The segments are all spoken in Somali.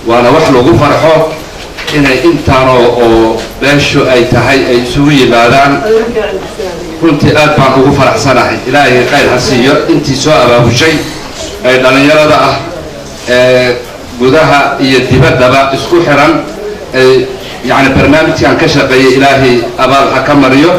Waana wax lagu farxo inay intaanoo oo beeshu ay tahay ay isugu yimaadaan. Runtii aad baan ugu faraxsanahay. Ilaahay khayr ha siiyo intii soo abaabushay ee dhallinyarada ah ee gudaha iyo dibaddaba isku xiran ee yacni barnaamijkan ka shaqeeyay. Ilaahay abaal ha ka mariyo.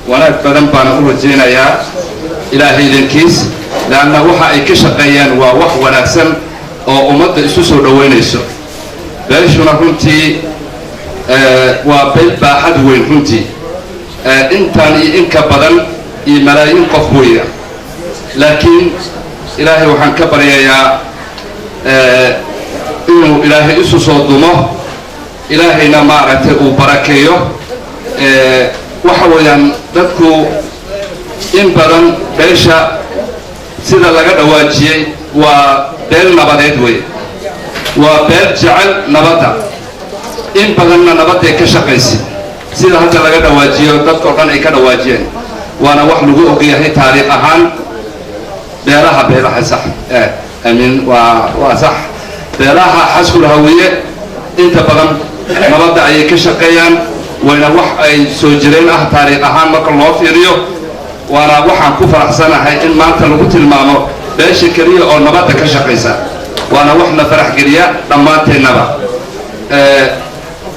Wanaag badan baana u rajaynayaa Ilaahay idinkiis, leanna waxa ay ka shaqeeyeen waa wax wanaagsan oo ummadda isu soo dhoweynayso. Beeshuna runtii waa beel baaxad weyn runtii, intaan iyo inka badan iyo malaayiin qof weya. Laakiin Ilaahay waxaan ka baryayaa inuu Ilaahay isu soo dumo, Ilaahayna maaragtay uu barakeeyo. Waxa weeyaan dadku in badan beesha sida laga dhawaajiyey waa beel nabadeed wey, waa beel jecel nabadda, in badanna nabadday ka shaqaysay, sida hadda laga dhawaajiyo dadkao dhan ay ka dhawaajiyeen. Waana wax lagu ogyahay taariikh ahaan beelaha sax amin waa sax. Beelaha Xaskul Hawiye inta badan nabadda ayay ka shaqeeyaan, wayna wax ay soo jireen ah taariikh ahaan marka loo fiiriyo. Waana waxaan ku faraxsanahay in maanta lagu tilmaamo beesha keliya oo nabadda ka shaqaysa, waana wax na farax geliya dhammaanteennaba.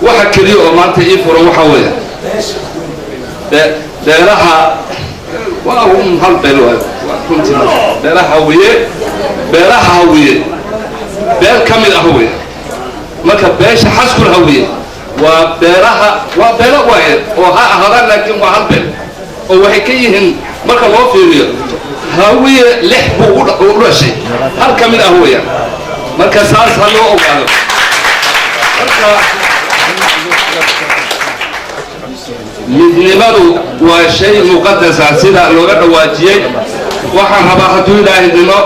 Waxa keliya oo maanta ii furan waxa weeye beelaha waa un hal beel waay runtii. Beelaha Hawiye, beelaha Hawiye beel ka mid ah wey. Marka beesha Xaskul Hawiye waa beelaha, waa beelo waaye oo ha ahaadaan, laakiin waa hal beel oo waxay ka yihiin marka loo fiiriyo Hawiye lix buu u dhashay, hal ka mid ah weeyaan. Marka saas ha loo ogaado. Marka midnimadu waa shay muqadasa sida looga dhawaajiyey. Waxaan rabaa hadduu Ilaahaydnimo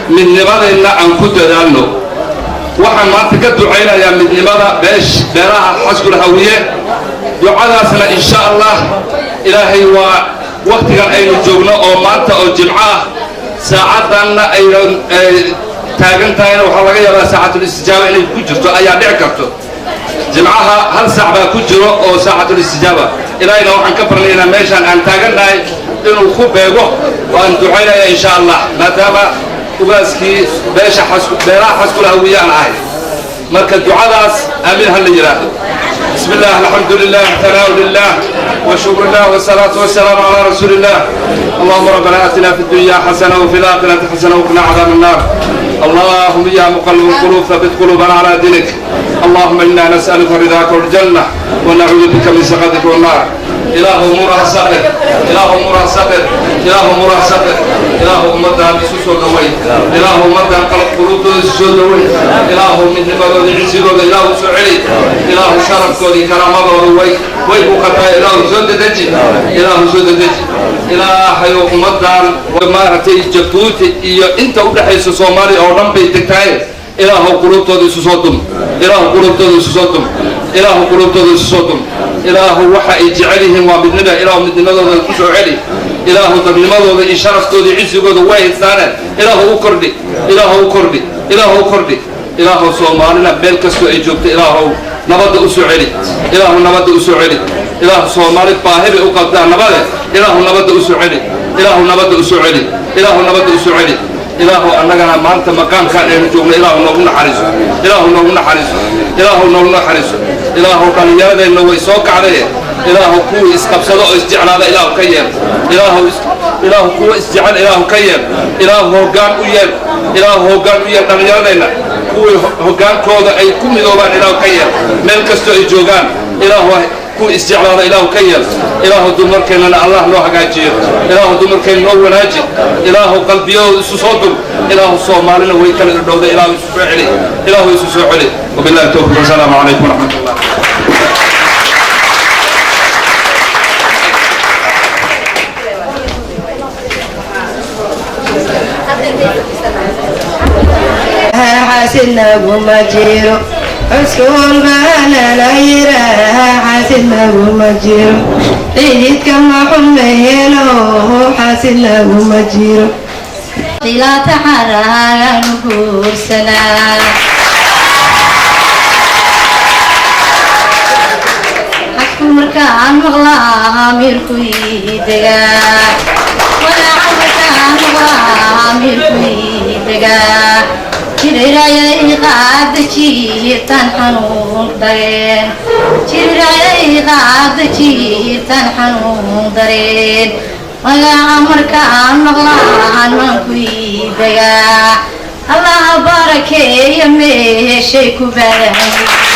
midnimadeenna aan ku dadaalno. Waxaan maanta ka ducaynayaa midnimada beesh beelaha Xaskul Hawiye. Ducadaasna insha Allah Ilaahay waa waktigan aynu joogno oo maanta oo Jimco ah, saacaddanna aynu taagan tahayna, waxaa laga yaabaa saacatulistijaaba inay ku jirto ayaa dhici karto. Jimcaha hal saac baa ku jiro oo saacatulistijaaba. Ilaahayna waxaan ka barnaynaa meeshaan aan taagannahay inuu ku beego. Waan ducaynaya insha Allah, maadaama ugaaskii beesha beelaha Xaskul Hawiye aan ahay. Marka ducadaas aamin ha la yidhaahdo. بسم الله، الحمد لله، ثناء لله وشكر الله، والصلاة والسلام على رسول الله. اللهم ربنا آتنا في الدنيا حسنة وفي الآخرة حسنة وقنا عذاب النار. اللهم يا مقلب القلوب ثبت قلوبنا على دينك. اللهم إنا نسألك رضاك والجنة ونعوذ بك من سخطك والنار. إله أمورها سخر، إله أمورها سخر، إله أمورها سخر. إله ummaddan isu soo dhaweyn. Ilaahu ummaddan qalab quluubtooda isu soo dhaweyn. Ilaahu midnimadooda, cisigooda Ilaahu soo celi. Ilaahu sharafkooda iyo karaamadooda way muuqataa. Ilaahu soo dedeji, Ilaahu soo dedeji. Ilaahayow ummaddan maaragtay Jabuuti iyo inta u dhexaysa Soomaaliya oo dhan bay degtahay. Ilaahu quluubtooda isu soo dum, Ilaahu quluubtooda isu soo dum, Ilaahu quluubtooda isu soo dum. Ilaahu waxa ay jecel yihiin waa midnima. Ilaahu midnimadooda ku soo celi. Ilaahu dadnimadooda iyo sharaftooda iyo cisigooda way haystaane, Ilaahu u kordhi, Ilaahu u kordhi, Ilaahu u kordhi. Ilaahu Soomaalina meel kastoo ay joogto Ilaahu nabadda u soo celi, Ilaahu nabadda u soo celi. Ilaahu Soomaali baahi bay u qabtaa nabade. Ilaahu nabadda u soo celi, Ilaahu nabadda u soo celi, Ilaahu nabadda u soo celi. Ilaahu annagana maanta maqaamkaan aynu joogno Ilaahu noogu naxariiso, Ilaahu noogu naxariiso, Ilaahu noogu naxariiso. Ilaahu dhallinyaradeenna way soo kacdaye, Ilaahu kuwii isqabsado oo isjeclaada Ilaahu ka yeel. Ilaahu kuwa isjecel Ilaahu ka yeel. Ilaahu hoggaan u yeel, Ilaahu hoggaan u yeel dhallinyaradeenna. Kuwii hoggaankooda ay ku midoobaan Ilaahu ka yeel meel kastoo ay joogaan. Ilaahu kuwa isjeclaada Ilaahu ka yeel. Ilaahu dumarkeennana Allah noo hagaajiyo. Ilaahu dumarkeenna noo wanaaji. Ilaahu qalbiyadooda isu soo dum. Ilaahu Soomaalina way kala idhowda, Ilaahu isu soo celi, Ilaahu isu soo celi. Wabillahi towfiiq, wasalaamu calaykum waraxmat ullah. Xaasidnaguma jiro, cuskuul baana la yiraaha. Xaasidnaguma jiro, ciididka ma xumeeno. Xaasidnaguma jiro, Filaata xaraagan guursanaa. Miirku ii degaa magaca markaan maqlaa, miirku ii degaa. Jirirayay qaada jiirtan xanuun dareen, jirirayay qaada jiirtan xanuun dareen. Magaca markaan maqlaan maanku ii degaa. Allaha barakeeya meeshay ku baadahay.